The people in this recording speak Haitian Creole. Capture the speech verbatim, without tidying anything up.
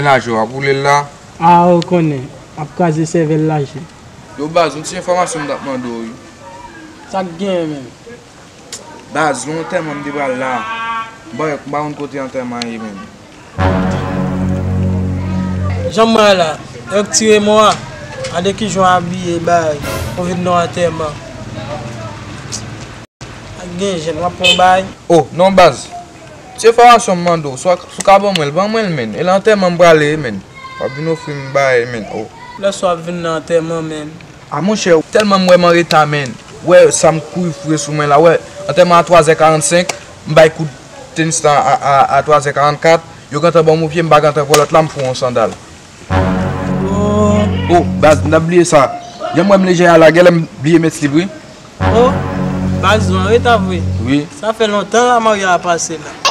Laje w ap woule l la. A, ou konnen, ap kraze sèvèl laje. Yo baz, yon ti enfòmasyon m t ap mande w wi. Sa k genyen menm? Baz, yon antèman m te pral la. M pa, m pa konn kote antèman an ye menm. Jan m wè la, yo retire mò a. Gade kijan w abiye bay, ou vin nan antèman. Ak gen jèn, w ap pran bay. Oh, non baz. Se enfòmasyon m mande w. Si w ka ban mwen l, ban mwen l menn. E lan antèman m prale menn. W ap vin ofri m bagay menn. Oh. Lè sa w ap vin nan antèman menn. A monchè, tèlman m wè m an reta menn. Wè sa m kouri foure sou mwen la. Wè, antèman a twa zè karannsenk, m bay kout tenis lan a, a, a twa zè karannkat. Yo gentan ban m yon pye, m pa gentan pran lòt la, m foure yon sandal. Oh, baz, m t ap bliye sa. Jan m wè m lejè a la, genlè m bliye met slip wi. Oh, baz, ou an reta vre. Wi. Sa fè lontan la marya a pase la.